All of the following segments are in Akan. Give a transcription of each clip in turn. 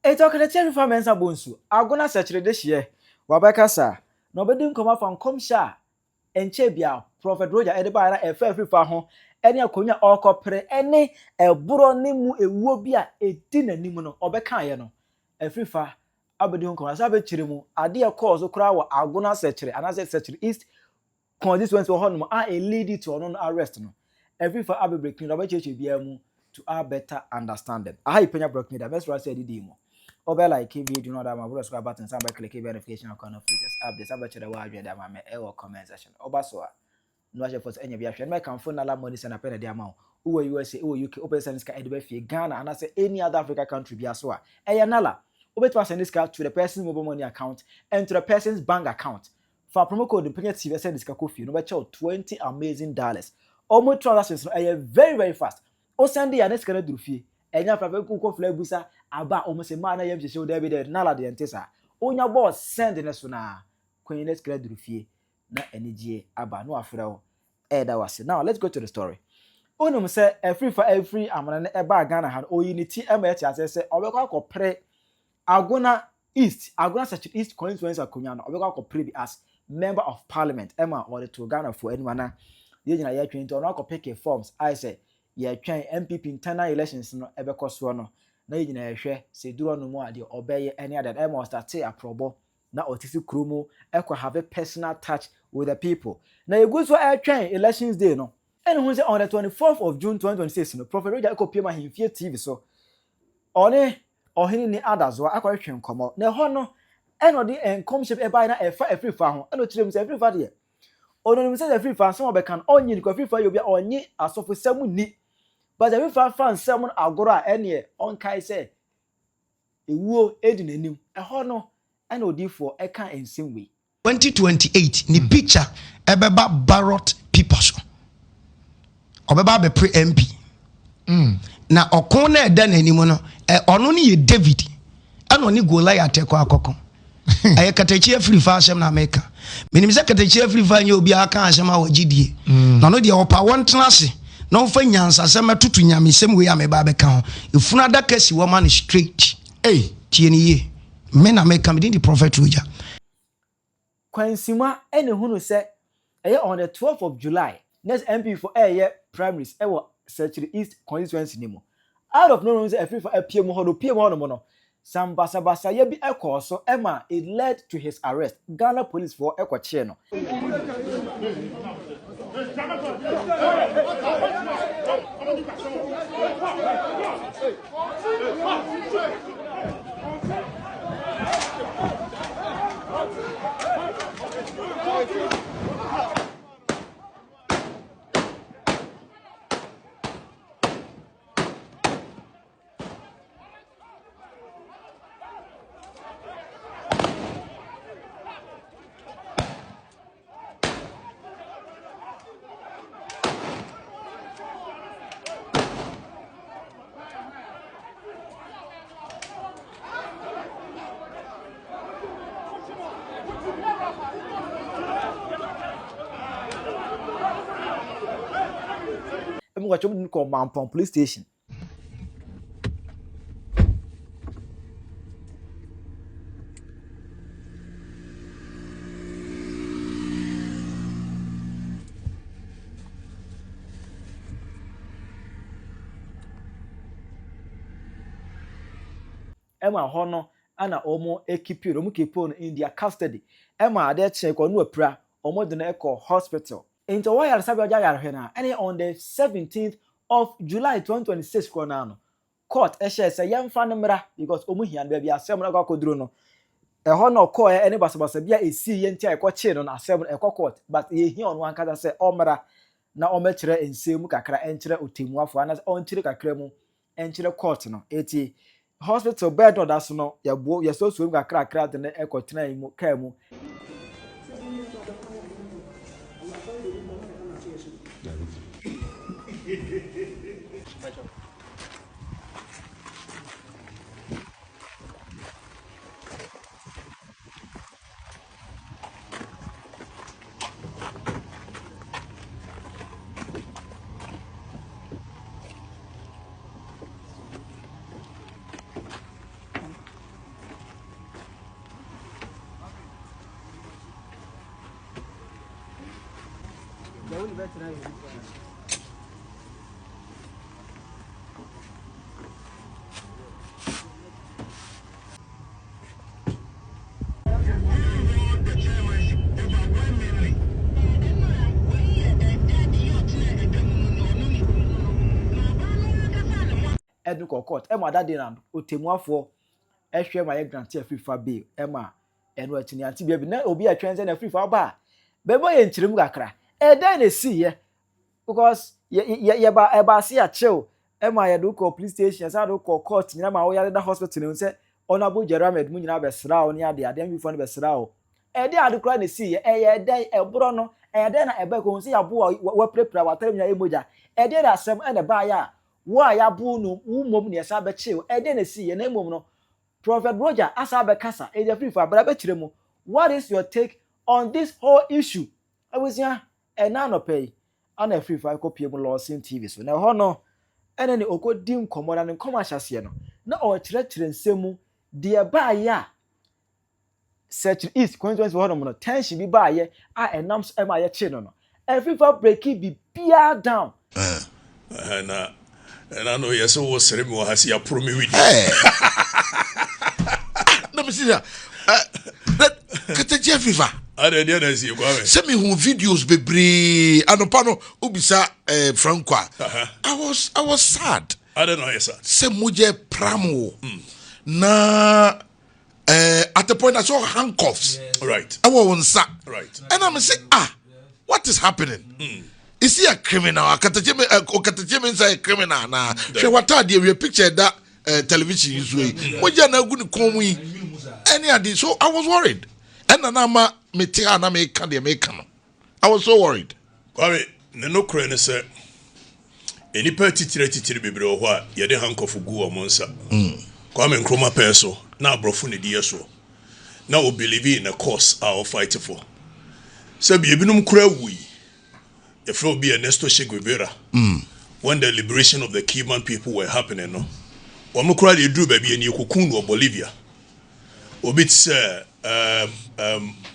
Enti Ɔkatakyie Afrifa Mensah Bonsu, Agona Sɛkyere dehyeɛ, wabɛkasa, na ɔbɛdi nkɔmmɔ afa nkɔmhyɛ a ɛnkyɛɛ biara Prɔfɛt Roger de baeɛ na ɛfa Afrifa ho ne akonnwa a ɔrekɔpere ne ɛborɔ ne mu ewuo bi a ɛdi n'anim no, ɔbɛkaeɛ no, Afrifa abɛdi ho nkɔmmɔ. Asa abɛkyerɛ mu adeɛ ɛkɔɔ so koraa wɔ Agona Sɛkyere anaasɛ Sɛkyere East constituency wɔ hɔnom a ɛleadi to ɔno no arrest no. Afrifa abɛbreaking no, ɔbɛkyerɛkyerɛ biara mu to our better understanding. Aha yi Panya Brock Media, mɛsrɛ sɛ adidi mu. Wobɛ like video no ɔda ama bro subscribe button san bɛ click bɛ notification icon no latest updates abɛkyerɛ wɔ adwene de ama me ɛwɔ comment section. Ɔba so a na wahyɛ fo sɛ ɛnyɛ bi ahwɛ no mɛkamfo Nala Money Send apɛ na de ama wo. Wowɔ USA, wowɔ UK, wopɛ sɛ sika ɛde bɛ fie Ghana anaasɛ any other Africa country bi so a ɛyɛ Nala. Wobɛtumi asend sika to the person's mobile money account and to the person's bank account. Fa promo code Mpanya TV send sika kɔ fie no bɛkyɛ wo 20 amazing dollars. Ɔmo transactions no ɛyɛ very very fast. O send ya ne sika no duru fie. Ɛnya fa fɛ kɔ fla busa aba ɔmo sɛ maa na yɛm hyehyɛ wo dabi dɛ Nala deɛ nte saa. Onya bɔɔ send ne so na kwan ne sika no duru fie na anigye aba na wafrɛ wo ɛɛda wase. Now let's go to the story. Onim sɛ Afrifa afiri amana no ɛbaa Ghana ha no oyi ne ti ɛma ɛte aseɛ sɛ ɔbɛkɔ akɔpere Agona East, Agona Sekyere East constituency akonnwa no ɔbɛkɔ akɔpere bi as member of parliament ɛma ɔde to Ghana fo anim ana yɛn nyinaa yɛtwɛn nti ɔno akɔ pick forms ayɛ sɛ yɛtwɛn NPP internal elections no ɛbɛkɔ soɔ no na yɛn nyinaa yɛhwɛ sɛ duro no mu a deɛ ɔbɛyɛ ɛne adeɛ ɛma ɔstart aprɔbɔ na ɔte si kuro mu ɛkɔ have a personal touch with the people na yɛgu so ɛtwɛn elections day no ɛna ho sɛ on the 24th of June 2026 no Prophet Roger ɛkɔ pie mu ahemfie TV so ɔne ɔhene ni adazoa akɔhwehwɛ nkɔmmɔ na ɛhɔ no ɛna ɔde nkɔmhyɛ ɛbaeɛ na ɛfa Afrifa ho ɛna ɔkyerɛ mu sɛ Afrifa deɛ ɔnonim sɛ Afrifa nsɛm a ɔbɛka no ɔnye nikɔ Afrifa yɛ obi a ɔnye asɔfosɛm ni but Afrifa fa nsɛm no agorɔ a ɛneɛ ɔnkae sɛ ewuo edi n'anim ɛhɔ no ɛna odiifoɔ ɛka nsɛm wei. 2028 ne picture ɛbɛba ballot paper so, ɔbɛba abɛpere MP na ɔko na ɛda n'anim no ɔno no yɛ David ɛna ɔne Goliath ɛkɔ akɔkɔ. Ɛyɛ Katakyi Afirifa asɛm na meka. Menim sɛ Katakyi Afirifa nyɛ obi aka asɛm a wɔgye die na ɔno deɛ ɔpa wɔn tena ase na ɔmfa nyansasɛm ɛtoto nyamesɛm wei a meba abɛka ho. Efunu adaka si wɔ ma no straight. Hey. Tie ne yie, me na meka, medin de Prophet Roger. Kwansima ɛna ehunu sɛ ɛyɛ on the 12th of July next NPP foɔ ɛyɛ primaries ɛwɔ Sekyere East constituency ne mu. Out of nowhere sɛ Afrifa apue mu hɔ no opue mu hɔ nom no some basabasayɛ bi ɛkɔɔ so ɛma it led to his arrest. Ghana police foɔ ɛkɔkyee no. Ɛmu kɔkyɛ ɔmo de no kɔ Mampɔn police station. Ɛma hɔ no ɛna wɔn ekeep no, wɔn keep no in their custody ɛma adeɛ kyɛn kɔ no apira wɔn de no kɔ hospital. Nti ɔwɔ ayaresabea ɔgye ayarehwɛ no a ɛne on the 17th of July 2026 korɔ naa no court ɛhyɛ sɛ yɛmfa no mmra because wɔn hia no baabi asɛm no akɔ akɔduro no ɛhɔ na ɔkɔɔ ɛne basabasa bi a esi yɛ nti a ɛkɔkyee no no asɛm no ɛkɔ court but yɛhia ɔno ankasa sɛ ɔmmra na ɔmmɛkyerɛ nsɛm mu kakra ɛnkyerɛ otemmuafoɔ anaasɛ ɔnkyerɛ kakra mu ɛnkyerɛ court no. Eti hospital bed na ɔda so no yɛbo yɛsɔsɔ mu kakrakra de no ɛkɔtena yi mu kaa mu. Ɛde kɔ court ɛma that day na otemuafoɔ ɛhwɛ ma yɛ grant Afrifa bail. Ɛma ɛno akyi ne ante bia bi na obi atwɛn sɛ na Afrifa aba a bɛbɔ yɛ nkyerɛmu kakra, ɛdɛn na esi yɛ, because yɛ yɛ yɛba ɛba ase akyɛw, ɛma yɛde kɔ police station, yɛsan de kɔ court nyinaa, ma wɔyare da hospital ne sɛ Honourable Jerry Ahmed mu nyinaa bɛsra wo ne ade ade mp foɔ no bɛsra wo. Ɛde ade koraa na esi yɛ, ɛyɛ dɛn ɛborɔ no, ɛyɛ dɛn na ɛbɛ kɔn sɛ yɛabo a wɔapirapira wɔatare nyinaa yɛ mogya? Ɛdeɛ na asɛm ɛna ɛbaayɛ a wo a yɛabo no wo mmom ne yɛsan bɛkyew, ɛdeɛ na esi yɛ? Na mmom no, Prophet Roger asa abɛkasa ɛdi afiri abira bɛkyerɛ mu. What is your take on this whole issue? Abusua, ɛna anɔpɛ yi ana afiri fa kɔpie mu Lawson TV so, na ɛhɔ no ɛne ne ɔkɔdi nkɔmmɔ, na ne nkɔmmɔ ahyɛseɛ no na ɔrekyerɛkyerɛ nsɛm mu deɛ baayɛ a Sekyere East constituency hɔnom no tension bi baayɛ a ɛnam so ɛma yɛkye no. Afrifa breaking biribiara down. Na ɛna no yɛ sɛ wo sere me wɔ ha sɛ yɛaporo me widi. Na mesi sɛ Katakye Fifa. Ade deɛ na asi, Kwame? Sɛ mehu videos bebree anɔpa no, wobisa Franco a, I was sad. Ade na ɔyɛ sa. Sɛ mogya pram wo na at the point I saw handcuffs ɛwɔ wo nsa. Ɛna me sɛ, "Ah, what is happening? Is he a criminal? Akatakye me Okatakye me nsa yɛ criminal?" Na hwɛ w'ataadeɛ, hwɛ picture ɛda television yi so yi, mogya na agu ne kɔn mu yi ɛne ade. So I was worried, ɛna na ama mete ha na meka deɛ meka no. I was so worried. Kwame, ne nokorɛ ne sɛ nnipa atitire atitire bebree wɔ hɔ a yɛde handcuff gu wɔn nsa. Kwame Nkrumah pɛɛ so na aborɔfo ne di yɛ soɔ na o believe in a cause a ɔfight for. Sɛbi, ebinom kura wu yi, yɛfrɛ obi Ernesto Che Guevara. When the liberation of the Cuban people were happening no, wɔn kura de eduru baabi ɛni ekokun no wɔ Bolivia. Obi te sɛ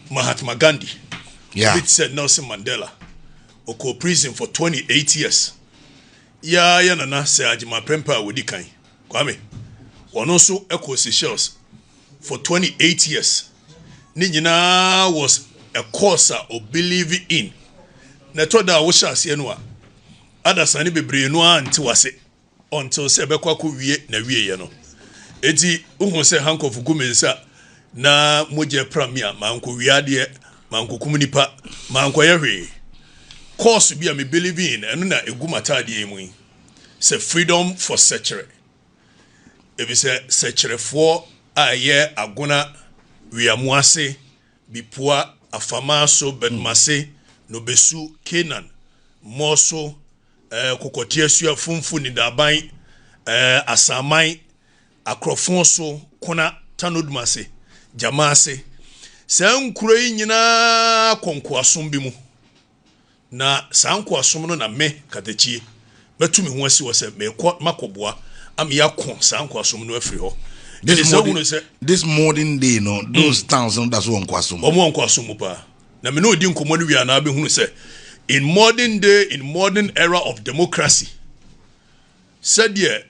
Mahatma Gandhi, obi te sɛ Nelson Mandela, ɔkɔ prison for 28 years. Yaa yɛ nana sɛ Agyema Prempeh a wɔdi kan, Kwame, ɔno nso kɔ Seychelles for 28 years. Ne nyinaa was a cause a o believe in. Na ɛtɔ da a wohyɛ aseɛ no a, adasane bebree no a nte wase until sɛ ɛbɛkɔ akɔ wie na wieɛ no. Eti wohu sɛ handcuff gu me nsa na mogya pra mi a, mankɔ wie adeɛ, mankɔkum nipa, mankɔyɛ hwee. Cause bi a me believe in, ɛno na egu m'ataadeɛ yi mu yi sɛ "Freedom for Sɛkyerɛ", efisɛ sɛkyerɛfoɔ a ɛyɛ Agona, Wiamoase, Bipoa, Afamaso, Bɛdumase, Nobesu, Canaan, Mɔso, Kɔkɔte, Funfu, Nidaban, Asaman, Akorɔfo so, Kona, Tanodumase, Gyamaase, saa nkuro yi nyinaa kɔ nkoasom bi mu. Na saa nkoasom no na me Katakyie mɛtu me ho asi hɔ sɛ mekɔ makɔboa ama yɛako saa nkoasom no afiri hɔ. This modern, this modern day no, those towns no da so wɔ nkoasom. Wɔn wɔ nkoasom mu paa. Na me ne odi nkɔmmɔ no wie a, na abɛhunu sɛ in modern day, in modern era of democracy, sɛdeɛ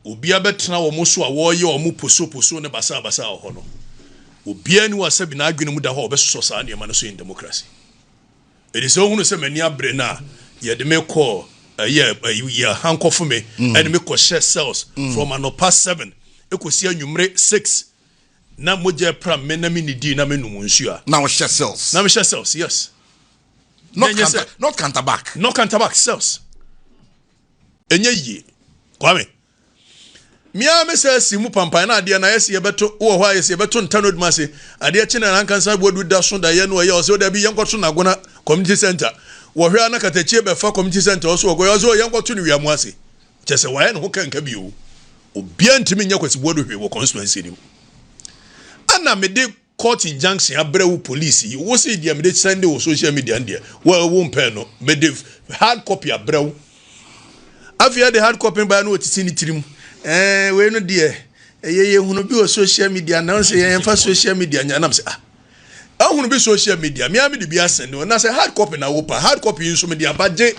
obiara bɛtena wɔn so a wɔreyɛ wɔn posoposo ne basabasa wɔ hɔ no, obiara ni wɔ asɛbi n'adwene mu da hɔ a ɔbɛsosɔ saa nneɛma no so in democracy. Ɛdi sɛ ohunu sɛ m'ani abere no a yɛde me kɔ ɛyɛ yɛ handcuff me ɛde me kɔ hyɛ cells from anɔpa 7 ekosi anwummere 6 na mogya pra me na me nidi na me num nsuo a. Na ɔhyɛ cells. Na me hyɛ cells, yes. Not counter, not counter back. Not counter back, cells. Ɛnyɛ yie, Kwame. Mmea me sɛ si mu pampan na adeɛ na yɛsi yɛbɛto wɔ hɔ a, yɛsi yɛbɛto nta no adwuma ase. Adeɛ kye na nankansa buadu da so da yɛ no, ɛyɛ ɔsɛ ɔda bi yɛnkɔto n'Agona community center. Wɔhwɛ a na Katakyie bɛfa community center ɔso ɔkɔ ɔsɛ yɛnkɔto no Wiamu ase. Kyɛ sɛ wɔayɛ ne ho kanka bi o, obiara ntumi nyɛ Kwasi Buadu hwee wɔ constituency no mu. Ana mede court injunction abrɛ wo police yi, wo si deɛ mede send wɔ social media no deɛ wo mpɛ no, mede hard copy abrɛ wo. Afei ɛde hard copy baa no, wɔtiti ne tirim, wei no deɛ ɛyɛ yɛhunu bi wɔ social media na sɛ yɛmfa social media nya. Nam sɛ, ah. Ahunu bi social media, me ara mede bi asɛnde wɔn. Na sɛ hard copy na wopɛ a, hard copy yi nso mede aba gye.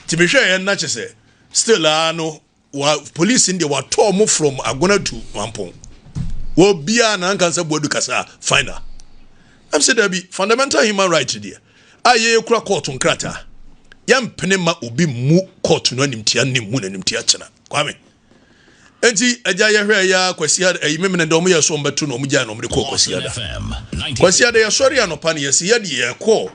Nti mehwɛeɛ no na kyerɛ sɛ still ara no wa police no deɛ watɔ wɔn from Agona to Mampong. Obiara na anka nsa Boadu kasa a final. Ɛm sɛ dabi, fundamental human right deɛ a yɛkura court nkrataa. Yɛmpene ma obi mmu court no animtia ne mmu n'animtia kyena. Kwame. Enti agya yɛhwɛɛ ya Kwasiada ayi memene dɛ ɔmo yɛ so ɔmo bɛto na ɔmo gyae na ɔmo de kɔɔ Kwasiada. Kwasiada yɛsɔre anɔpa no yɛsi yɛde yɛkɔɔ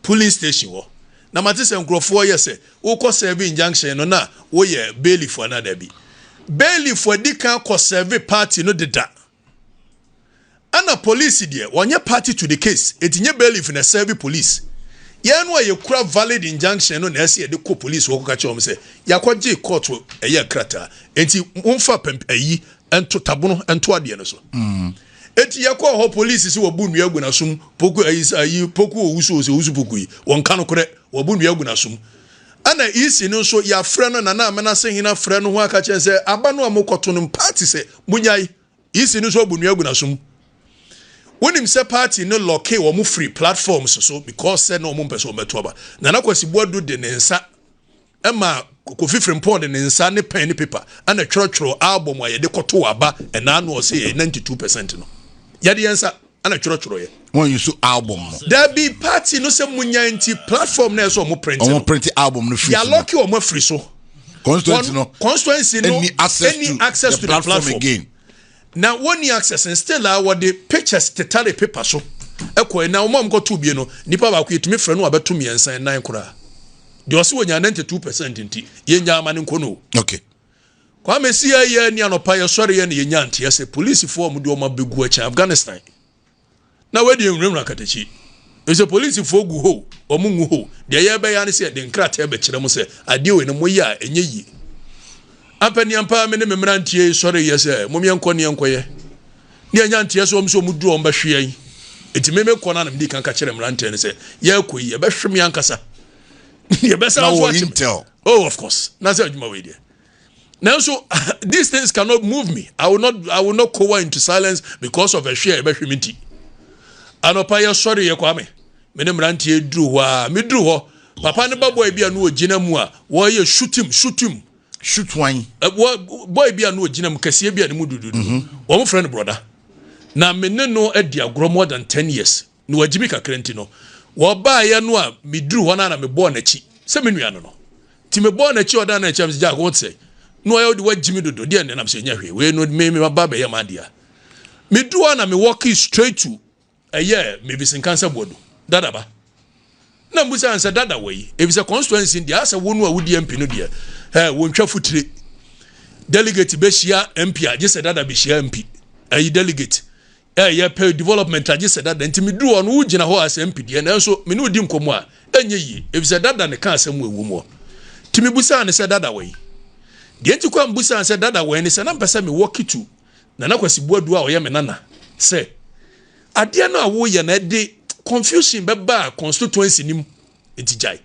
polling station hɔ. Na mate sɛ nkurɔfoɔ yɛ sɛ wokɔ serve injunction no na woyɛ bailiff anaa dabi. Bailiff adi kan kɔ serve party no deda. Ɛna police deɛ wɔnyɛ party to the case enti nyɛ bailiff na ɛsɛve police. Yɛn no a yɛkura valid injunction no na ɛsɛ yɛde kɔ police hɔ kɔka kyerɛ wɔn sɛ yɛakɔgye court ɛyɛ krataa enti momfa pɛmp ayi nto tabono nto adeɛ no so. Enti yɛkɔɔ hɔ police sɛ wɔbu nnua agu n'asom poku ayi ayi poku owusu ose owusu poku yi wɔnka nokorɛ wɔbu nnua agu n'asom. Ɛna EC no nso yɛafrɛ no Nana Amena Sehene afrɛ no ho aka kyerɛ sɛ aba no a mokɔto no party sɛ monyae. EC no nso abu nnua agu n'asom. Wonim sɛ party no lɔke wɔn firi platforms so because sɛ na wɔn mpɛ sɛ wɔn bɛto aba. Nana Kwasi Boadu de ne nsa ɛma Kofi Frimpong de ne nsa ne pen ne paper ɛna twerɛtwerɛ album a yɛde kɔto aba ɛna ano ɔsɛ yɛ 92% no. Yɛde yɛn nsa ɛna twerɛtwerɛ yɛ. Wɔn yi so album no. Dabi party no sɛ munya nti platform na ɛsɛ wɔn print no. Wɔn print album no firi so. Yɛalɔke wɔn afiri so. Constituency no. Constituency no any access, any to, access the, to the platform again. Na wɔnni access no still a wɔde pictures tetare paper so ɛkɔɛ na wɔn a wɔkɔto bie no nipa baako yɛtumi frɛ no abɛto mmiɛnsa nnan koraa deɛ ɔse wɔnya 92% nti yɛnya ama no nkɔ no. Okay. Kwame si yɛ ni anɔpa yɛsɔre yɛ na yɛnya nteɛ sɛ polisifoɔ a wɔde wɔn abɛgu akyɛn Afghanistan na wadi nwurawura katakyi. Efisɛ polisifoɔ gu hɔ o, wɔn ngu hɔ o, deɛ yɛrebɛyɛ ne sɛ yɛde nkrataa bɛkyerɛ mo sɛ adeɛ wei no moyɛ a ɛnyɛ yie. Ampaniampa me ne me mmeranteɛ yi sɔre yɛ sɛ mom yɛnkɔ ne yɛnkɔyɛ. Ne yɛnya nteɛ sɛ wɔn sɛ wɔn duru wɔn bɛhwe yɛn. Enti me mekɔ no a na medi kan ka kyerɛ mmeranteɛ no sɛ yɛrekɔ yi yɛbɛhwe me ankasa. Yɛbɛsan nso akye me. Oh of course, na sɛ adwuma wei deɛ. Nanso these things cannot move me. I will not cower into silence because of ɛhwe a ɛbɛhwe me nti. Anɔpa yɛsɔre yɛ Kwame. Me ne mmeranteɛ duru hɔ a, meduru hɔ. Papa ne ba boy bi a no ogyina mu a wɔyɛ shoot him, shoot him. Shoot wan? Boy bi a no ogyina mu kɛseɛ bi a ne mu dududu. Wɔn frɛ no brɔda. Na me ne no adi agorɔ more than 10 years. Na wagye me kakra nti no, wɔbaeɛ no a meduru hɔ no a na mebɔɔ n'akyi sɛ me nua no no. Nti mebɔɔ n'akyi ɔdan n'akyi a mesɛ Jack wo te sɛ na ɔyɛ wode wagye me dodo deɛ ne nam sɛ ɛnyɛ hwee wei no me me ba bɛyɛ m'adeɛ a. Meduru hɔ a na me walk straight to ɛyɛ Mavis Nkansa Boadu dadaba. Na mbusa no sɛ dada wɔ yi efisɛ constituency deɛ asɛ wo no a wodi MP no deɛ ɛɛ wɔntwa futire delegate bɛhyia MP a gye sɛ dada bɛhyia MP ɛyi delegate Ɛ yɛpɛ development a gye sɛ dada nti meduru hɔ no wogyina hɔ as MP deɛ nanso me ne wo di nkɔmmɔ a ɛnyɛ yie efisɛ dada ne ka asɛm wɔ ɛwom hɔ nti mebusaa no sɛ dada wɔ yi deɛ nti kɔ a mebusaa no sɛ dada wɔ yi ne sɛ na mpɛ sɛ mewɔ kitu Nana Kwasi Boadu a ɔyɛ me nana sɛ adeɛ no a woyɛ no ɛde confusion bɛba constituency no mu nti gyae.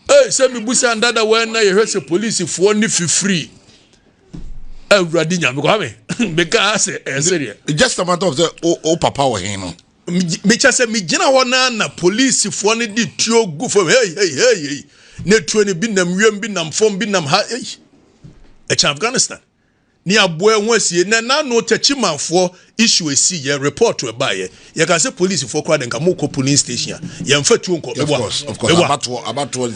Ei, sɛ mebusa ndada wɛn na yɛhwɛ sɛ polisifoɔ ne fifiri awurade nyame kwame meka sɛ ɛsɛ deɛ. Just a matter of sɛ o papa wɔ he no. Mekyɛ sɛ megyina hɔ na na polisifoɔ no de tuo gu fam hei hei hei hei na tuo no bi nam wiem bi nam fam bi nam ha ei ɛkyɛn Afghanistan. Ne aboa ɛho asie na nano Techimanfoɔ issue esi yɛ report ɛbaayɛ yɛka sɛ police foɔ koraa de nka mo kɔ polling station a yɛnfa tuo nkɔ meboa meboa abatoɔ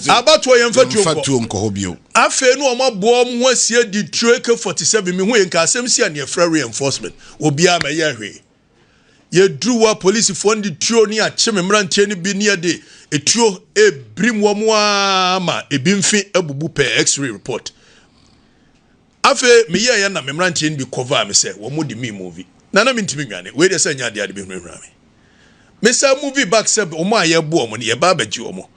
abatoɔ yɛnfa tuo nkɔ hɔ bio afei no wɔn aboa wɔn ho asie di tuo AK-47 mi ho yɛ nka asɛm si a ne yɛfrɛ reinforcement obiara ma ɛyɛ hwee yɛduru hɔ a polisifoɔ no de tuo ne akye me mmeranteɛ no bi ne yɛde etuo ebirim wɔn ara ma ebi mfe abubu pɛɛ x-ray report. Afei meyɛeɛ na me mmeranteɛ no bi kɔvaa me sɛ wɔn de me movie na na mentumi nnwane, wei deɛ sɛ ɛnyɛ adeɛ a de bɛhunahuna me. Mesan movie back sɛ wɔn a yɛrebo wɔn no yɛba abɛgye wɔn.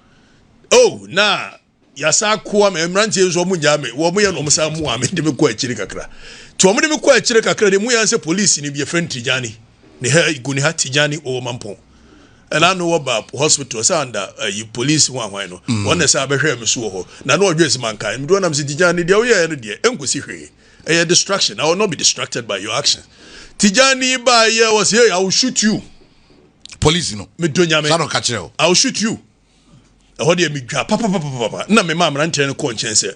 Oh, na yɛasan akoa me, mmeranteɛ nso wɔn nnyaa me, wɔn yɛ na wɔn san moa me de me kɔ akyire kakra. Nti wɔn de me kɔ akyire kakra deɛ mu yɛn sɛ polisi no bi yɛfrɛ no Tijani, ne ha gu ne ha Tijani ɔwɔ Mampɔn. Ɛna ano wɔ ba hospital sɛ anda ayi police ho ahwan no mm. wɔn na sɛ abɛhwɛ me so wɔ hɔ na na ɔdwe sɛ manka medu nam sɛ Tijani deɛ woyɛɛ no deɛ ɛnkosi hwee ɛyɛ distraction. I will not be distracted by your actions. Tijani baayɛ wɔ sɛ hey, I will shoot you. Police no. Medɔ Nyame. Saa na ɔka kyerɛ wo. I will shoot you. Ɛhɔ deɛ medwa papapapapa. Na mema mmeranteɛ no kɔɔ nkyɛn sɛ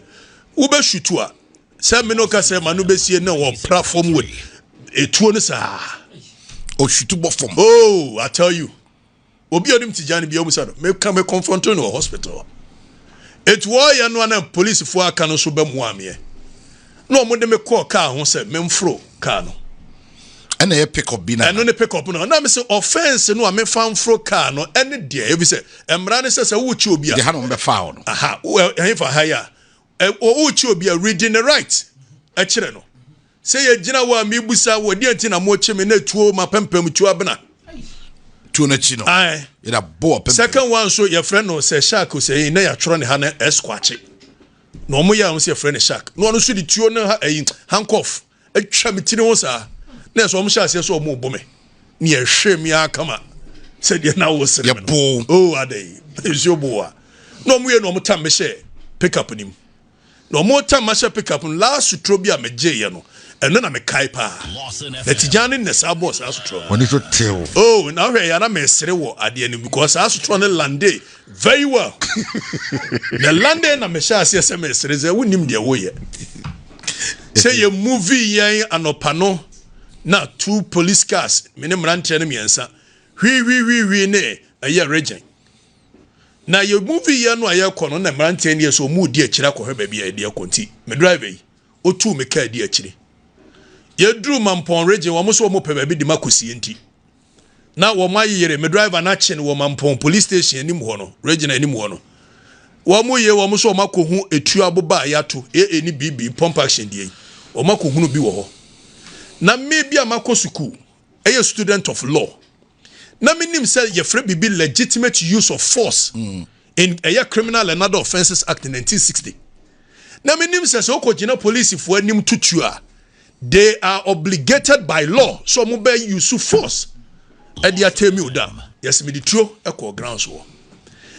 wobɛ shoot a sɛ me no ka sɛ ma no bɛsie na wɔpra fam wɔ etuo no saa. Ɔshutu bɔ fam. Oh, I tell you. Obi a onim Tijani bia obusa no. Meka me confront no wɔ hospital. Eti wɔyɛ no ana polisifoɔ aka no nso bɛmoa meɛ. Na wɔn de me kɔɔ kaa ho sɛ memforo kaa no. Ɛna ɛyɛ pick up bi na. Ɛno ne pick up no. Na me sɛ offense no a mefa mforo kaa no ɛne deɛ ebi sɛ mmara ne sɛ sɛ wokyi obi a. Deɛ ha na wɔn bɛfa hɔ no. Aha, ɛhefa ha yi a wokyi obi a reading the right ɛkyerɛ no. Sɛ yɛgyina hɔ a mebusa wɔ deɛ nti na mokye me na tuo ma pɛmpɛm tuo abena. Tuo no akyi no. Aye. Yɛda bɔ pɛmpɛm. Second one so yɛfrɛ no sɛ shark sɛ yi na yɛatwerɛ ne ha na ɛsquatche. Na wɔn yɛ a wɔn sɛ yɛfrɛ no shark. Na ɔno nso de tuo no ha ɛyi handcuff atwa me tiri ho saa. Na ɛsɛ wɔn hyɛ aseɛ sɛ wɔn rebɔ me. Ne yɛhwɛ mi akama sɛdeɛ na wɔsere me no. Yɛbo. Oh adɛn nsuo bo a. Na wɔn yɛ na wɔn tam me hyɛ pickup nim. Na ɔmo tam mahyɛ pickup no last sutro bi a me gyee yɛ no ɛno na me kae paa na Tigyan ne na saa bɔɔ saa sutro no. W'ani so tew. Oh na wohwɛ yɛ a na me sere wɔ adeɛ no because saa sutro no lande very well na lande na me hyɛ aseɛ sɛ me sere sɛ wonim deɛ woyɛ sɛ yɛ movie yɛn anɔpa no na two police cars me ne mmeranteɛ no mmiɛnsa hwii hwii hwii hwii ne ɛyɛ region. Na yɛ movie yɛ no a yɛkɔ no na mmeranteɛ no yɛ sɛ ɔmo di akyire akɔhwɛ baabi a yɛde akɔ nti me driver yi otuu me kaa di akyire. Yɛduru Mampɔn region wɔn nso wɔn pɛ baabi de ma kɔsie nti na wɔn ayeyere me driver no akye no wɔ Mampɔn police station anim hɔ no region anim hɔ no wɔn yɛ wɔn nso wɔn akɔhu etuo aboba a yɛato AA ne BB pump action deɛ yi wɔn akɔhunu bi wɔ hɔ na me bi a makɔ sukuu ɛyɛ student of law na menim sɛ yɛfrɛ biribi legitimate use of force mm. in ɛyɛ Criminal and Other Offences Act 1960 na menim sɛ sɛ wokɔgyina polisifoɔ anim tutu a they are obligated by law so ɔmo bɛ use force ɛde atemi o da yɛsɛ mede tuo ɛkɔ grounds wɔ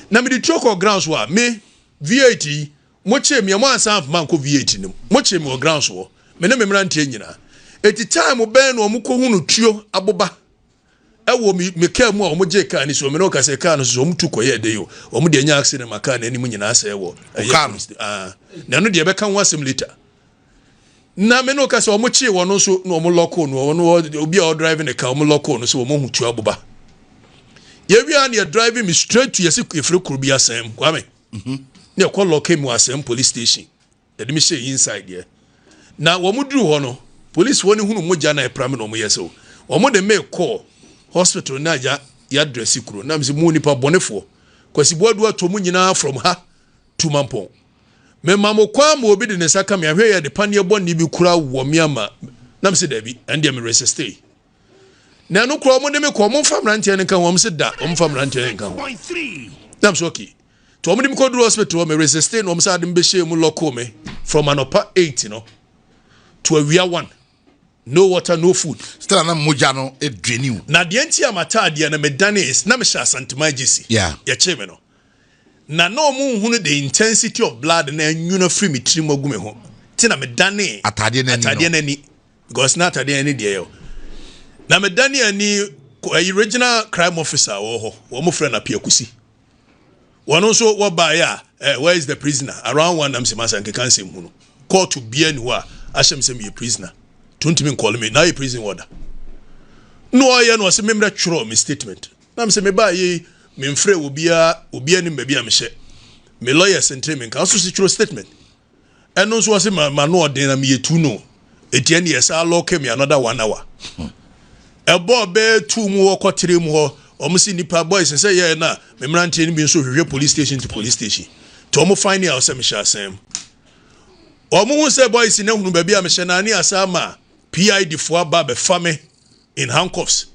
na mede tuo kɔ grounds wɔ a me V8 yi Mokyee me a, moansan amfa me ankɔ V8 no mu. Mokyee me wɔ grounds hɔ, me ne me mmeranteɛ nyinaa. Enti time bɛn na wɔkɔhunu tuo aboba wɔ me, me kaa mu a wɔgyee kaa no si hɔ? Me ne wo ka sɛ kaa no so sɛ wɔtu kɔyɛɛ dɛn o, wɔn deɛ ɛnyɛ accident ma kaa no anim nyinaa sɛe wɔ ɛyɛ kaa no. police. Ah, na ɛno deɛ ɛbɛka ho asɛm later. Na me ne wo ka sɛ wɔkyee wɔn nso na wɔn lɔkoo no, wɔn obi a ɔdrive ne kaa wɔn lɔkoo no sɛ wɔn ahu tuo aboba. Yɛwie a na yɛ drive me straight to yɛsi yɛfiri kuro bi asɛm Kwame. Na ɛkɔ lɔke mu asɛm police station yɛde me hyɛ inside deɛ na wɔn duru hɔ no police wɔn hunu mogya na ɛpra me na wɔn yɛ sɛ wɔn de me kɔɔ hospital na ya yɛadrɛse kuro na mesɛ mu nipa bɔnefoɔ Kwasi Boadu atɔ mu nyinaa from ha to Mampɔn mema mo kwan ma obi de ne nsa ka me ahwɛ yɛ de paneɛ bɔne bi kura wɔ me ama na mesɛ daabi ɛndeɛ me resiste. Na ɛno koraa wɔn de me kɔ wɔn mfa mmeranteɛ no nka ho wɔn se da wɔn mfa mmeranteɛ no nka ho na m so okay nti wɔn de me kɔ duru hospital hɔ me resiste na wɔn sɛ ade me bɛhyɛ mu lɔko me from anɔpa 8 no to awia 1 no water, no food. Still na mogya no draini wo. Na deɛ nti a mataadeɛ no medane na mehyɛ Asanteman gyesi. Yɛkyee me no na na wɔn nhunu the intensity of blood na anwunu afiri me tirim agu me ho nti na medane ataadeɛ no ani no because na atadeɛ ani deɛ yɛ na medane ani ɛyi regional crime officer wɔ hɔ wɔn frɛ no Apiakusi wɔn nso wɔbaeɛ a eh, where is the prisoner around one nam sɛ masa nkeka nsɛm hu no court bia ni hɔ a ahyɛ me sɛ meyɛ prisoner tuntumi nkɔle me na ayɛ prison order na ɔyɛ no ɔsɛ memmerɛ twerɛ me statement na mesɛ mebaa yei memfrɛ obiara obiara nim baabi a mehyɛ me lawyers ntere me nka nso si twerɛ statement Ɛno nso ɔse ma ma no ɔden na meyɛ tu no eti ɛne ɛsa lɔke me another one hour. Ɛbɔɔ bɛɛ tu mu hɔ kɔtere mu hɔ wɔn se nipa boys sɛ yɛɛ na me mmeranteɛ no bi nso hwehwɛ police station to police station nti wɔn find out sɛ mehyɛ asɛn mu. Wɔn ho sɛ boys no ahunu baabi a mehyɛ na ne asa ama PID foɔ aba abɛfa me in handcuffs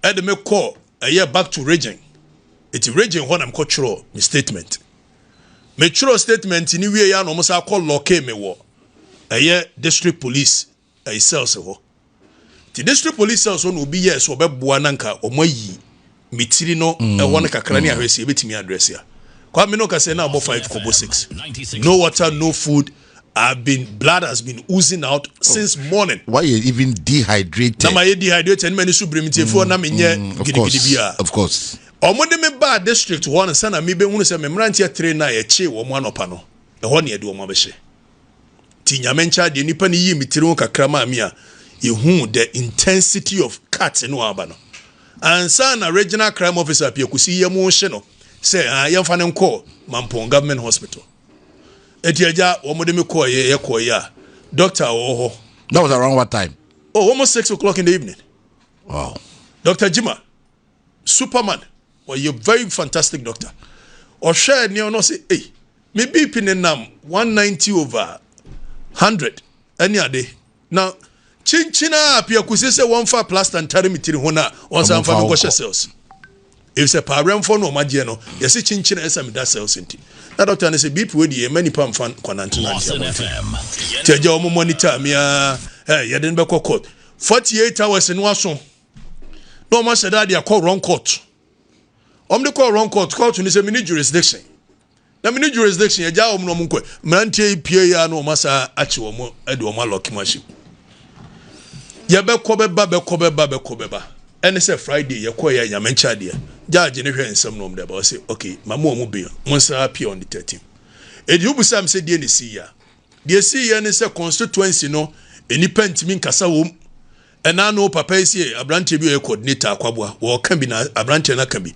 ɛde me kɔ ɛyɛ back to region eti region hɔ na mekɔ twerɛ me statement. Me twerɛ statement no wie ya na wɔn san kɔ lɔke me wɔ ɛyɛ district police ɛyɛ cells hɔ. Ti district police cells hɔ na obi yɛɛ sɛ ɔbɛboa na nka wɔn ayi me tiri no ɛhɔ no kakra ne ahwɛ sɛ ebetumi address a. Kwame no kasa na abɔ 5 kɔbɔ 6. No water, no food. I've been blood has been oozing out oh. since morning. Why you even dehydrated? Na ma yɛ dehydrated ne ma ni so birim nti efuo na me nyɛ gidigidi bi a. Of course. Ɔmo de me baa district hɔ no sɛ na me bɛ hunu sɛ me mmeranteɛ tere na yɛkye wɔn anɔpa no, ɛhɔ na yɛde wɔn abɛhyɛ. Ti Nyame nkyɛ adeɛ, nipa no yii me tiri ho kakra maa me a yɛhuu the intensity of cut no aba no. Ansa na regional crime officer Piakusi yam hye no sɛ ah, yɛmfa no nkɔ Mampong government hospital. Eti agya, wɔn de me kɔɔ yɛ yɛkɔɔ yɛ a doctor wɔ hɔ. That was around what time? Oh, almost 6 o'clock in the evening. Wow. Dr. Jima, Superman, ɔyɛ very fantastic doctor. Ɔhwɛ nneɛma no, ɔsɛ, "Ei, me BP ne nam 190 over 100 ɛne ade." Na kyinkyin a Piakusi sɛ wɔmfa plaster ntare me tiri ho na wɔnsan fa me nkɔhyɛ cells. Efisɛ paawɛmfoɔ no ɔmo agyeɛ no, yɛsɛ kyinkyin a ɛsɛ me da cells nti. Na doctor no sɛ BP wei deɛ, yɛmma nipa mfa nkɔnante nante abɔnten. Nti agya, wɔn monitor me a, ɛ yɛde no bɛkɔ court. 48 hours no aso na wɔn ahyɛ da de akɔ wrong court. Wɔn de kɔ wrong court, court no sɛ me ne jurisdiction na me ne jurisdiction. Agya, wɔn na wɔn nkɔ mmeranteɛ yi pie yi a na wɔn asa akye wɔn de wɔn alɔki mu ahyɛ. Yɛbɛkɔ bɛba, bɛkɔ bɛba, bɛkɔ bɛba, ɛne sɛ Friday yɛkɔ yɛ Nyame nkyɛn adeɛ. Judge ne hwɛ nsɛm na wɔn de ba, ɔsɛ okay, mamu wɔn bail, mo nsa appear on the 13. Edi wobusa mi sɛ deɛ ne si yɛ a, deɛ si yɛ ne sɛ constituency no nipa ntumi nkasa wɔm. Ɛna no papa yi si aberanteɛ bi a ɔyɛ coordinator Akwaboa, wɔɔka bi na aberanteɛ no aka bi.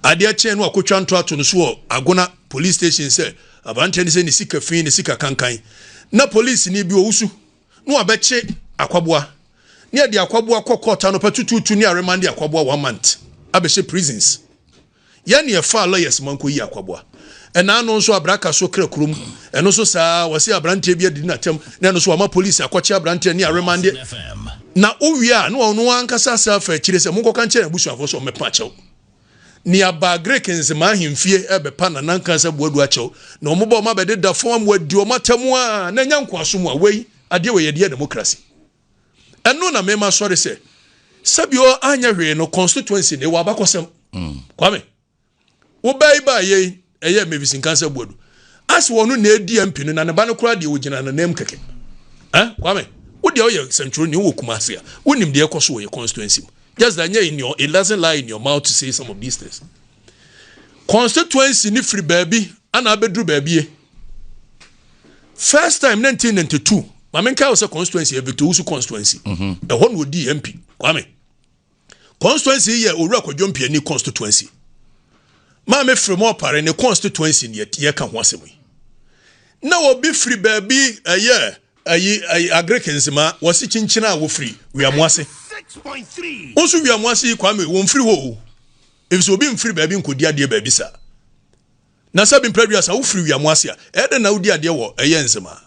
Adeɛ kyɛn no akotwa nto ato no so wɔ Agona police station sɛ aberanteɛ no sɛ ne sika fi ne sika kankan na police ni bi owusu na wabɛkye Akwaboa ne yɛde Akwaboa kɔ court anɔpa tututu ne aremand Akwaboa one month abɛhyɛ prisons. Yɛn ne yɛfa lawyers ma nkɔ yi Akwaboa. Ɛna ano nso abraka so kra kurom, ɛno nso saa, wɔsi aberanteɛ bi adi n'atɛm na ɛno nso wama police akɔkye aberanteɛ ne aremand. Na owie a, na ɔno ankasa asa afa akyire sɛ monkɔka nkyɛn abusuafoɔ sɛ ɔmɛpa akyɛw ne aba Greek nzemaa ahemfie ɛbɛpa Nana Nkansa Buadu akyɛw na ɔmo bɔ ɔmo abɛdeda fam ama wadi ɔmo atɛm a na nya nkoaso mu a wei adeɛ wɔ yɛde yɛ democracy. Ɛno na mema sɔre sɛ sɛbio anyɛ hwee no, constituency ne wɔ abakɔsɛm. Kwame, wobɛyi ba yɛ ɛyɛ Mavis Nkansa Buadu asi wɔn no na edi MP no na ne ba no koraa deɛ ogyina n'anam kɛkɛ. Ɛ Kwame, wo deɛ ɔyɛ sɛntwerɛni wɔ Kumase a wonim deɛ ɛkɔ so wɔ yɛ constituency mu, just that nyɛ in your it doesn't lie in your mouth to say some of these things. Constituency ni firi baabi ana abɛduru baabi ye. First time, 1992, maame nka sɛ constituency yɛ Victor Owusu constituency. Ɛhɔ na odi MP. Kwame, constituency yɛ Owura Kwadwo Mpiani constituency. Maame firi mu ɔpare ne constituency ne yɛka ho asɛm yi na obi firi baabi ɛyɛ ayi ayi Agric Nsema, wɔsi kyinkyin a wofiri Wiamoase nso. Wiamoase yi, Kwame, wɔn firi hɔ o, efisɛ obi nfiri baabi nkodi adeɛ baabi saa na sɛ bi mpɛ wofiri Wiamoase a, ɛyɛ na wodi adeɛ wɔ ɛyɛ Nsema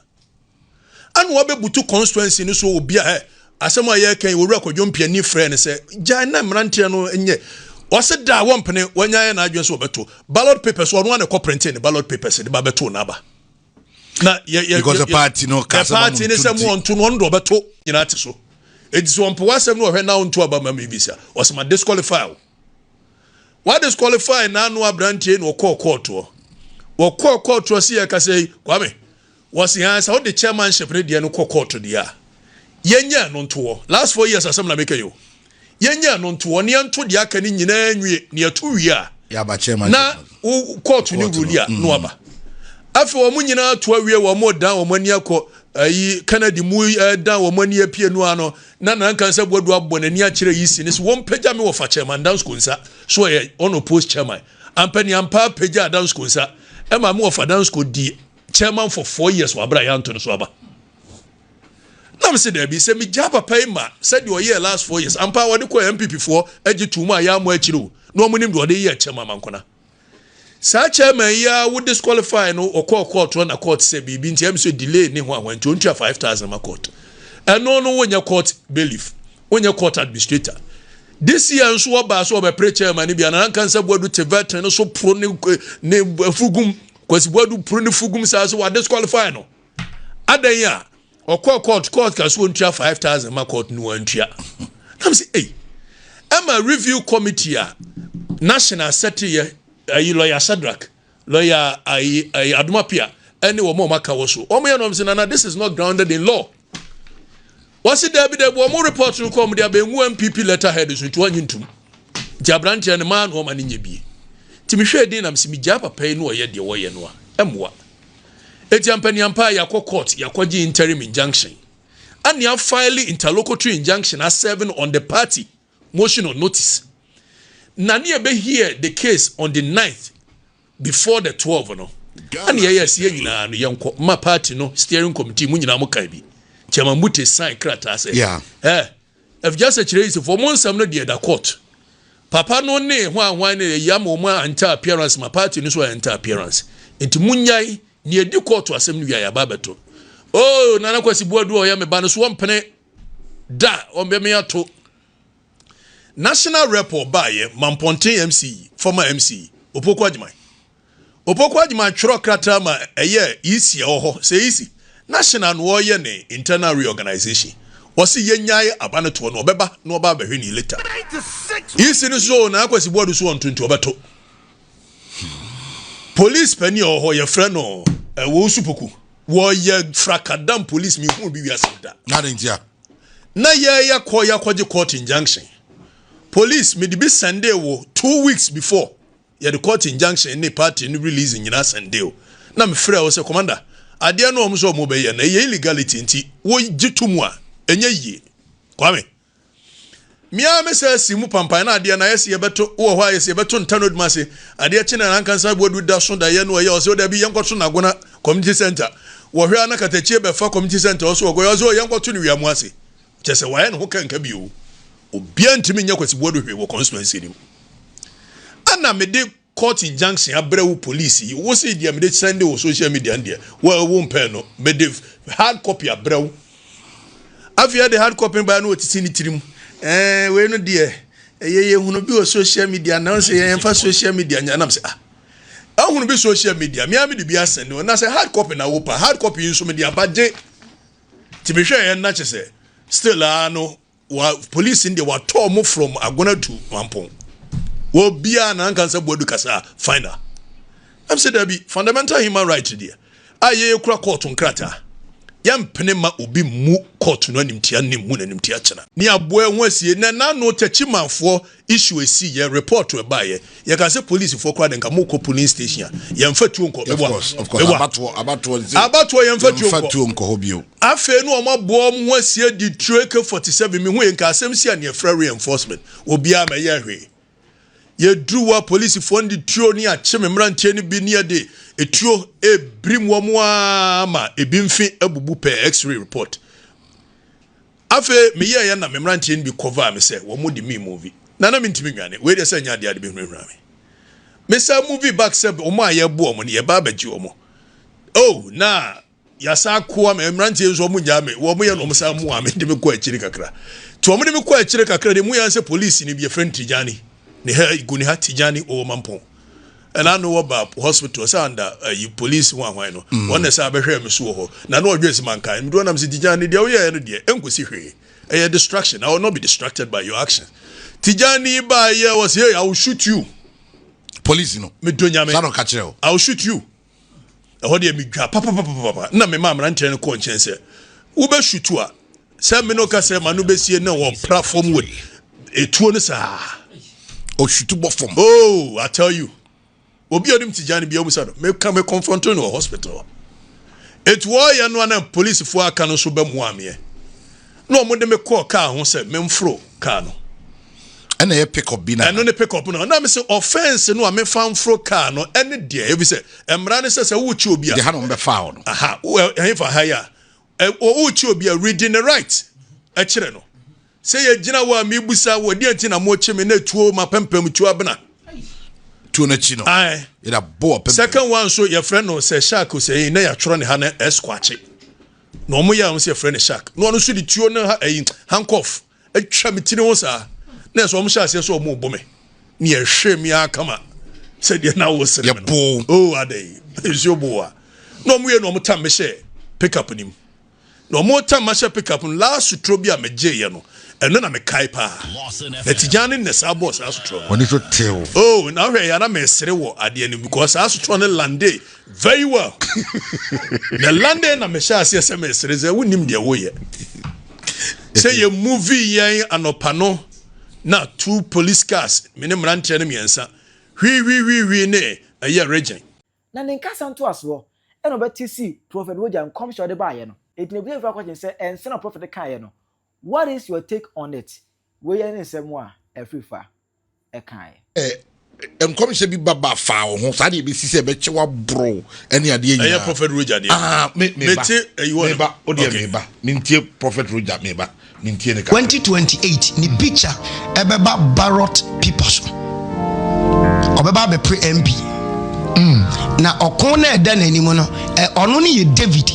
ana wabɛbutu constituency no so. Obi a ɛ asɛm a yɛreka yi, Owura Kwadwo Mpiani frɛ no sɛ gyae na mmeranteɛ no nyɛ, ɔse da a wɔmpene. Wɔnya yɛ n'adwene sɛ wɔbɛto ballot papers, ɔno ana ɛkɔ printing ne ballot papers de ba bɛto n'aba na yɛ yɛ because the party no kasa party ne sɛ mu ɔnto no, ɔno de ɔbɛto nyinaa te so. Eti sɛ ɔmpɛ w'asɛm no, ɔhwɛ na ɔnto aba ma mi bi sa, ɔsɛ ma disqualify o, wa disqualify n'ano. Aberanteɛ na ɔkɔɔ kɔɔtoɔ, wɔkɔɔ kɔɔtoɔ si yɛ kasa yi, Kwame, wɔsi han sɛ ɔde chairmanship ne deɛ no kɔ kɔɔto deɛ a, yɛnyɛ no ntoɔ. Last 4 years asɛm na meka yi o, yɛnyɛ no ntoɔ ne yɛnto deɛ aka ne nyinaa nwie ne yɛto wie a na wo kɔɔto ne rule a no aba. Afei wɔn nyinaa to awie, wɔn dan wɔn ani akɔ ayi Kennedy mu, ɛdan wɔn ani apue no ano na Nana Nkansa Buadu abɔ n'ani akyerɛ yi si ne so wɔn mpagya mi wɔ fa chairman Dansko nsa so, ɔyɛ unopposed chairman ampani ampa apagya Dansko nsa ɛma mi wɔ fa Dansko di chairman for 4 years wɔ abira yɛanto no so aba. Nam sɛ daabi sɛ megya papa yi ma sɛdeɛ ɔyɛɛ last 4 years ampa wɔde kɔ NPP foɔ agye to mu a yɛamɔ akyire o, na wɔn nim deɛ ɔde yɛ chairman mankona. Saa chairman yi a wo disqualify no, ɔkɔɔ court na court sɛ biribi nti ɛm sɛ delay ne ho ahwan nti ɔntua 5,000 ma court. Ɛno no wonyɛ court bailiff, wonyɛ court administrator. This year nso wɔbaa so wɔbɛpere chairman no bi a, Nana Nkansa Buadu te veteran no so poro ne fugum. Kwasi Buadu poro ne fugum saa so wa disqualify no adan a ɔkɔɔ court, court ka so ɔntua 5,000 ma court no, wantua. Nam sɛ ei, ɛma review committee a national sɛteyɛ ayi lawyer Shadrack, lawyer ayi ayi Adomapia. ɛne wɔn a wɔaka wɔ so. Wɔn yɛ no wɔn sɛ nana this is not grounded in law. Wɔsi daabi daabi wɔn report no kɔ wɔn de abɛngu NPP letterhead so nti wɔnye ntum. Nti aberanteɛ no maa na wɔma no nyɛ bie. Nti mehwɛ din nam sɛ megyaa papa yi na ɔyɛ deɛ wɔyɛ no a ɛmmoa. Eti ampaniampa yɛakɔ court yɛakɔgye interim injunction. Ɛne afile interlocutory injunction aserve on the party motion on notice. Na ne yɛbɛ hear the case on the 9th before the 12 no. Ɛne yɛyɛ ɛsɛ yɛn nyinaa no yɛnkɔ ma party no steering committee mu nyinaa mo kan bi. Chairman Mute sign krataa sɛ. Eh, Afigya Sekyere Yisifoɔ mo nsɛm no deɛ da court. Papa no ne hwan hwan ne ɛyi ama wɔn anta appearance ma party no so anta appearance. Nti munyae ne edi court asɛm no wie a yɛaba abɛto. Oh, Nana Kwasi Boadu a ɔyɛ me ba no so wɔmpene da ɔmbɛme ato. National rep ɔbaayɛ Mampɔnten MC, former MC, Opoku Agyeman. Opoku Agyemang twerɛ krataa ma ɛyɛɛ EC a ɛwɔ hɔ sɛ EC, National na wɔreyɛ ne internal reorganization. Wɔse yɛnyae aba no toɔ no ɔbɛba na ɔba abɛhwɛ ne later. EC no so Nana Kwasi Boadu so ɔnto nti ɔbɛto. Police panin a ɔwɔ hɔ yɛfrɛ no Owusu Poku. Wɔyɛ frakadam police menhuu bi wiase da. Na adɛn ntia? Na yɛyɛ kɔ yɛakɔgye court injunction. Police mede bi sɛndee wo 2 weeks before. Yɛde court injunction ne party no release nyinaa sɛnde o. Na me frɛ wo sɛ commander, adeɛ no wɔn sɛ wɔn bɛyɛ no ɛyɛ illegality nti wo gye to mu a ɛnyɛ yie. Kwame, me ara me sɛ si mu pampan na adeɛ no ayɛ sɛ yɛbɛto wɔ hɔ ayɛ sɛ yɛbɛto nta no adwuma ase. Adeɛ kye na nankansa buadu da so daeɛ no ɛyɛ ɔsɛ ɔdabi yɛnkɔto no Agona community center. Wɔhwɛ a na katakyie bɛfa community center ɔso ɔkɔ ɔsɛ yɛnkɔto no Wiamu ase. Kyerɛ sɛ wayɛ ne ho kanka bio. Obiara ntumi nyɛ Kwasi Boadu hwee wɔ constituency no mu. Ɛna mede court injunction abrɛ wo police yi, wo se deɛ mede sɛnde wɔ social media no deɛ, wo wo mpɛ no, mede hard copy abrɛ wo. Afei ɛde hard copy no baeɛ no wɔtiti ne tirim. Ɛɛ wei no deɛ, ɛyɛ yɛhunu bi wɔ social media na sɛ yɛmfa social media nyɛ nam sɛ ah. Ahunu bi social media, me ara mede bi asɛnde na sɛ hard copy na wo pa, hard copy yi nso mede aba gye. Nti mehwɛ yɛn na kyɛ sɛ still aa no wa police no deɛ watɔ ɔmo from Agona to Mampong. Wɔ biara na anka nsa Buadu kasa final. Ɛm sɛ dabi fundamental human right deɛ a yɛyɛ kura court nkrataa. Yɛmpene ma obi mmu court no animtia ne mmu n'animtia kyena. Ne aboa ho asie na n'ano Takyimanfoɔ issue esi yɛ report ɛbaeɛ yɛka sɛ police foɔ koraa de nka mo kɔ polling station a yɛnfa tuo nkɔ meboa of course abatoɔ abatoɔ nse abatoɔ yɛnfa tuo nkɔ hɔ bio. Afei no wɔn aboa wɔn ho asie di tuo AK-47 mehu yɛ nka asɛm si a ne yɛfrɛ reinforcement obiara ma ɛyɛ hwee yɛduru hɔ a polisifoɔ no de tuo ne akye me mmeranteɛ no bi ne yɛde etuo ebirim wɔn ara ma ebi mfe abubu pɛɛ x-ray report. Afei meyɛeɛ na me mmeranteɛ no bi kɔvaa me sɛ wɔn de me movie na na mentumi nnwane, wei deɛ sɛ ɛnyɛ adeɛ a de bɛhunahuna me. Mesan movie back sɛ wɔn a yɛrebo wɔn no yɛba abɛgye wɔn. Oh, na yɛasan akoa me, mmeranteɛ nso wɔn nnyaa me, wɔn yɛ na wɔn san moa me de me kɔ akyire kakra. Nti wɔn de me kɔ akyire kakra deɛ mu yɛn sɛ polisi no bi yɛfrɛ no Tijani, ne ha gu ne ha Tijani ɔwɔ Mampɔn. Ɛna ano wɔ ba hospital sɛ anda ayi police ho ahwan no mm. wɔn na sɛ abɛhwɛ me so wɔ hɔ na na ɔdwen sɛ manka me doɔ nam sɛ Tijani deɛ woyɛɛ no deɛ ɛnkosi hwee ɛyɛ distraction I will not be distracted by your actions. Tijani baayɛ wɔ sɛ hey, I will shoot you. Police no. Me do nyame. Sanu ka kyerɛ o. I will shoot you. Ɛhɔ deɛ medwa papapapapa na mema mmeranteɛ no kɔɔ nkyɛn sɛ wobɛshutu a sɛ me no ka sɛ ma no bɛsie na wɔpra fam wɔ etuo no saa. Ɔshutu bɔ fam. Oh, I tell you. Obi a onim Tijani bi abusa no. Meka me confront no wɔ hospital. Etu wɔyɛ no ana polisifoɔ aka no nso bɛmoa meɛ. Na wɔn de me kɔɔ kaa ho sɛ memforo kaa no. Ɛna ɛyɛ pick up bi na. Ɛno ne pick up no. Na me sɛ offence no a mefa mforo kaa no ɛne deɛ ebi sɛ mmara ne sɛ sɛ wokyi obi a. De ha na wɔn bɛfa hɔ no. Aha, ɛhe fa ha yi a. Wokyi obi a reading the right ɛkyerɛ no. Sɛ yɛgyina hɔ a mebusa wɔ deɛ nti na mokye me na tuo ma pɛmpɛm tuo abena. Tuo n'akyi no. Ae. Yɛda bɔ pɛmpɛm. Second one so yɛfrɛ no sɛ shark sɛ yi na yɛatwerɛ ne ha na ɛsquatche. Na wɔn yɛ a wɔn sɛ yɛfrɛ no shark. Na ɔno nso de tuo no ha ɛyi handcuff atwa me tiri ho saa. Na ɛsɛ wɔn hyɛ aseɛ sɛ wɔn rebɔ me. Ne yɛhwɛ mi akama sɛdeɛ na wɔsere me no. Yɛbo. Oh adɛn nsuo bo a. Na wɔn yɛ na wɔn tam me hyɛ pick up nim. Na wɔretam mahyɛ pickup no, last suturo bi a megyeeɛ no, ɛno na mekae paa. Na Tigyan ne na saa bɔɔ saa sotorɔ no. W'ani so tew. Oh, na wohwɛ yɛ a na mesere wɔ adeɛ no because saa sotorɔ no lande very well. Na lande na mehyɛ aseɛ sɛ mesere sɛ wonim deɛ woyɛ. Sɛ yɛ movie yɛn anɔpa no na two police cars, me ne mmeranteɛ no mmiɛnsa, hwii-hwii-hwii-hwii ne ɛyɛ region. Na ne nkasa ntoasoɔ na ɔbɛte sii Prophet Roger nkɔmhyɛ a ɔde baeɛ no. Enti na ebisa firi akɔkyen sɛ ɛnsa na Prophet kaeɛ no, what is your take on it? Wei ne nsɛm a Afrifa kaeɛ. Nkɔmhyɛ bi ba ba faa wo ho saa deɛ ɛbɛsi sɛ ɛbɛkyɛ waboro ɛne adeɛ nyinaa. Ɛyɛ Prophet Roger deɛ. Ah, me me ba. Mete ɛyi wɔ Meba, o deɛ meba. Mentie Prophet Roger meba. Mentie ne kakra. 2028 ne picture ɛbɛba barrot paper so ɔbɛba abɛpere MP na ɔko no ɛda n'anim no ɔno no yɛ David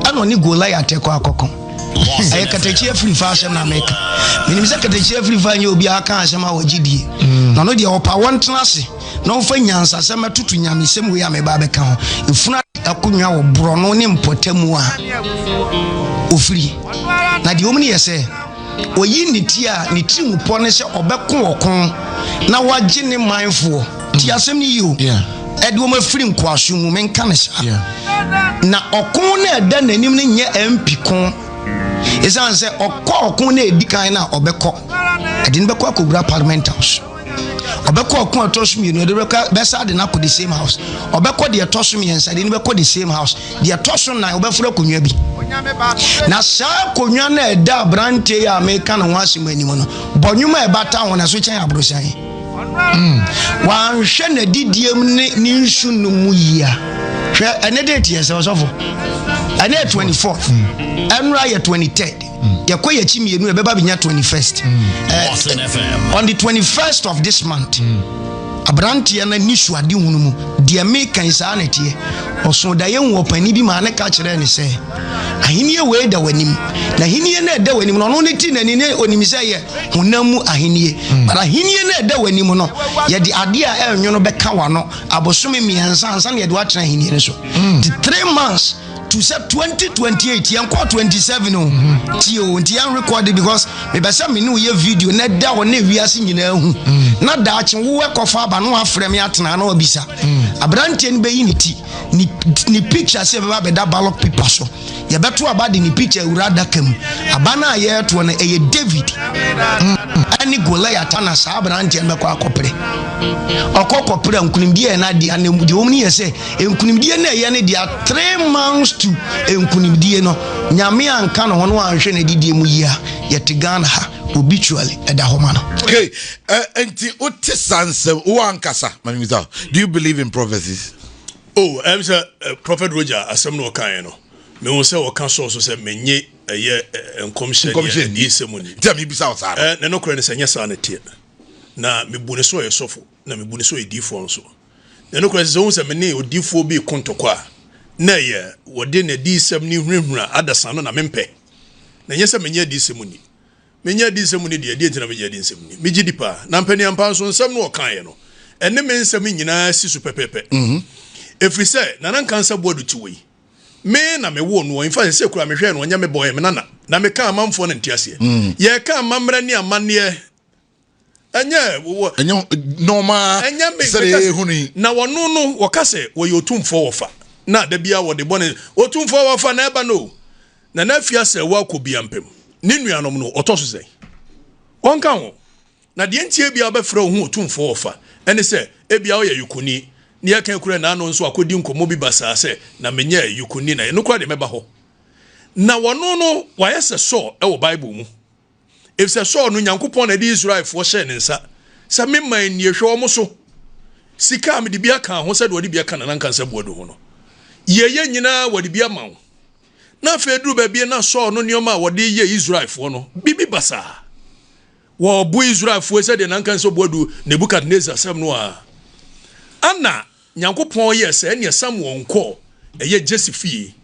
ɛna ɔne Goliath ɛkɔ akɔko ɛyɛ katakyi afiri fa asɛm na meka menim sɛ katakyi afiri fa nyɛ obiara ka asɛm a wɔgye die na ɔno deɛ ɔpa wɔntena ase na ɔmfa nyansasɛm ɛtoto nyamesɛm wei a meba abɛka ho efunu akonnwa wɔ borɔno ne mpɔtamu a ofiri na deɛ ɔmu no yɛ sɛ oyi ne ti a ne tiri mu pɔ ne sɛ ɔbɛko ɔko na wagye ne manfoɔ ti asɛm no yie o ɛde wɔn afiri nkoaso mu menka ne saa na ɔko no ɛda n'anim no nyɛ mp ko ɛsiane sɛ ɔkɔ ɔko no ɛdi kan no a ɔbɛkɔ ɛde no bɛkɔ akɔwura parliament house ɔbɛkɔ ɔko a ɛtɔ so mmienu ɛde bɛkɔ bɛsa de no akɔ the same house ɔbɛkɔ deɛ ɛtɔ so mmiɛnsa de no bɛkɔ the same house deɛ ɛtɔ so nan ɔbɛforo akonnwa bi na saa akonnwa no a ɛda aberanteɛ yi a meka ne ho asɛm anim no bɔ nnwom a ɛbata ho na so kyɛn aborosan Wanhwɛ n'adidiem ne ne nsu no mu yie a hwɛ ɛne date yɛ sɛ ɔsɔfo ɛne yɛ 24th ɛnora yɛ 23rd yɛkɔ yɛ akyi mmienu ɛbɛba bɛnya 21st on the 21st of this month aberanteɛ no ani so ade hunu mu deɛ meka yi saa na ɛteɛ ɔso daeɛ hu ɔpani bi maa ne ka kyerɛɛ ne sɛ ahennie wei da w'anim na ahennie no ɛda w'anim no ɔno ne ti n'ani ne onim sɛ yɛ honam mu ahennie mm. but ahennie no ɛda w'anim no yɛde adeɛ a ɛnwono bɛka w'ano abosome mmiɛnsa ansa na yɛde woatena ahennie no so mm. the 3 months to sɛ 2028 yɛnkɔ 27 o mm-hmm. tie o nti yɛn record because mebɛ sɛ me ne woyɛ video na ɛda hɔ na ewiase nyinaa hu mm. na daakye wo ɛkɔfa aba na wafrɛ me atena na wabisa aberanteɛ no bɛyi ne ti ne picture sɛ ɛbɛba abɛda ballot paper so yɛbɛto aba de ne picture awura adaka mu aba no a yɛretoɔ no ɛyɛ David ɛne Goliath na saa aberanteɛ no bɛkɔ akɔpere ɔkɔ kɔpere a nkunimdie yɛ n'adeɛ na deɛ wɔn yɛ sɛ nkunimdie no ɛyɛ ne deɛ 3 months to nkunimdie no Nyame anka ne ho no anhwɛ ne didie mu yie a yɛte Ghana ha obituary ɛda hɔ ma no. Okay, nti wote saa nsɛm wo ankasa mamisa, do you believe in prophecies? Oh, ɛm sɛ Prophet Roger asɛm no ɔkaeɛ no, mehu sɛ ɔka sɔɔ so sɛ menye ɛyɛ nkɔmhyɛ Nkɔmhyɛ ne adiyisɛm ni. Nti a mebisa wo saa no. Ne nokorɛ ne sɛ nyɛ saa ne teɛ na mebu ne sɛ ɔyɛ sɔfo na mebu ne sɛ ɔyɛ diifoɔ nso. Ne nokorɛ sɛ wohu sɛ me ne odiifoɔ bi ko ntɔkwa a na ɛyɛ wɔde n'adiyisɛm ne hunahuna adasa no na mempɛ. Na ɛnyɛ sɛ menyɛ adiyisɛm ni. Menyɛ adiyisɛm ni deɛ, deɛ nti na menyɛ adiyisɛm ni? Megye di paa. Na mpaniampa nso nsɛm no ɔkaeɛ no, ɛne me nsɛm nyinaa si so pɛpɛɛpɛ. Ɛfiri sɛ Nana Nkansah Boadu te wei. Me na mewoo noɔ. In fact, sɛ kura mehwɛɛ no, ɔnyɛ me bɔ, ɔyɛ me nana. Na meka amanfoɔ no nte aseɛ. Yɛka amammerɛ ne amanneɛ, ɛnyɛ wɔ ɛnyɛ normal ɛnyɛ me sɛdeɛ meka sɛ- yɛhu no yi. Na wɔno no wɔka sɛ wɔyɛ otumfoɔ wɔfa na da bia wɔde bɔne otumfoɔ wɔfa na ɛba no na n'afia sɛ wɔakɔ bia mpam ne nuanom no ɔtɔ so sɛn wɔnka ho na deɛ ntie bia wobɛfrɛ wo ho otumfoɔ wɔfa ɛne sɛ ebia woyɛ yukuni ne yɛka kura n'ano nso akɔdi nkɔmmɔ bi basaa sɛ na menyɛ yukuni na ɛno kora deɛ mɛba hɔ na wɔno no wayɛ sɛ Saul ɛwɔ Bible mu efisɛ Saul no Nyankopɔn na ɛde Israelfoɔ hyɛɛ ne nsa sɛ mema nie hwɛ wɔn so sika a mede bi aka ho sɛdeɛ wɔde bi aka Nana Nkansah Boadu ho no yɛyɛ nyinaa wɔde bi ama wo na afei duru baabi na Saul no nneɛma a wɔde yɛ Israelfoɔ no bibi basaa wɔbo Israelfoɔ sɛdeɛ Nana Nkansah Boadu Nebukadnezar sɛm no a ana Nyankopɔn yɛ sɛ ɛneɛ Samuel nkɔ ɛyɛ Jesse fie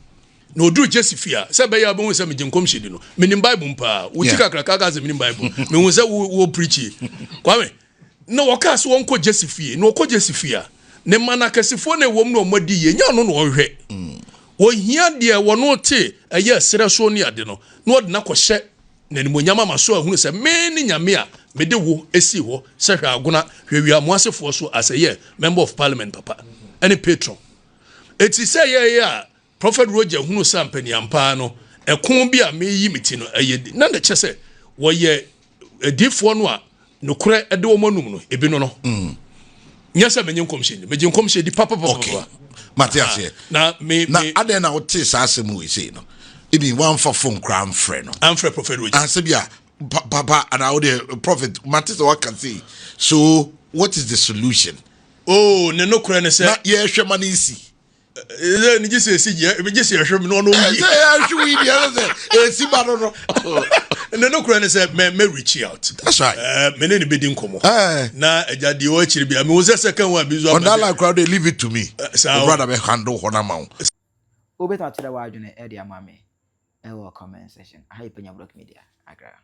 na oduru Jesse fie a sɛ ɛbɛyɛ a wobɛhu sɛ megye nkɔmhyɛ di no menim Bible mu paa wo ti kakraka ka sɛ menim Bible mehu sɛ wo wo preach Kwame na wɔkaa sɛ wɔnkɔ Jesse fie na wɔkɔ Jesse fie a ne mma no akɛsefoɔ na ɛwɔ mu na wɔn adi yie nyɛ ɔno na ɔhwɛ. Wɔhia deɛ wɔno te ɛyɛ serɛ soɔ ne ade no, na wɔde no akɔhyɛ n'animuonyam ama so ahunu sɛ me ne Nyame a mede wo sii hɔ sɛ hwɛ agona, hwɛ wiamoa asefoɔ so as ɛyɛ Member of Parliament papa ne patron. Eti sɛ yɛyɛ a Prophet Roger hunu sɛ ampaniampa ara no ɛko bi a meyi me ti no ɛyɛ na na kyɛ sɛ wɔyɛ adiifoɔ no a nokorɛ ɛde wɔn anum no ebi no no mm. Nyɛ sɛ menye nkɔmhyɛ ni, megye nkɔmhyɛ di papapapa. Okay. Mate ah, aseɛ. Na me na me adɛn na wote saa asɛm wei sei no? Ebi wamfa phone koraa amfrɛ no. Amfrɛ Prophet Roger. Ansɛ bi a papa anaa wode prophet mate sɛ waka sei. So what is the solution? Oh, ne nokorɛ ne sɛ. Na yɛhwɛ ma no nsi. Ɛsɛ ne gye sɛ esi gye gye sɛ ɛhwɛ mu na ɔno yi. Ɛsɛ ɛhwɛ mu yi deɛ ɛsɛ sɛ esi ba no no. Ne no kura ne sɛ mɛ mɛ reach out. That's right. Ɛɛ mɛ ne ne bɛ di nkɔmɔ. Ɛɛ na ɛgya deɛ ɔwɔ akyiri bi a mɛ wɔn sɛ second one bi nso. On that line kura de leave it to me. Saa o brother bɛ handle hɔ na ma wo. Wobɛtumi akyerɛ w'adwene de ama me ɛwɔ comment section. Aha yɛ Panya Block Media, Accra.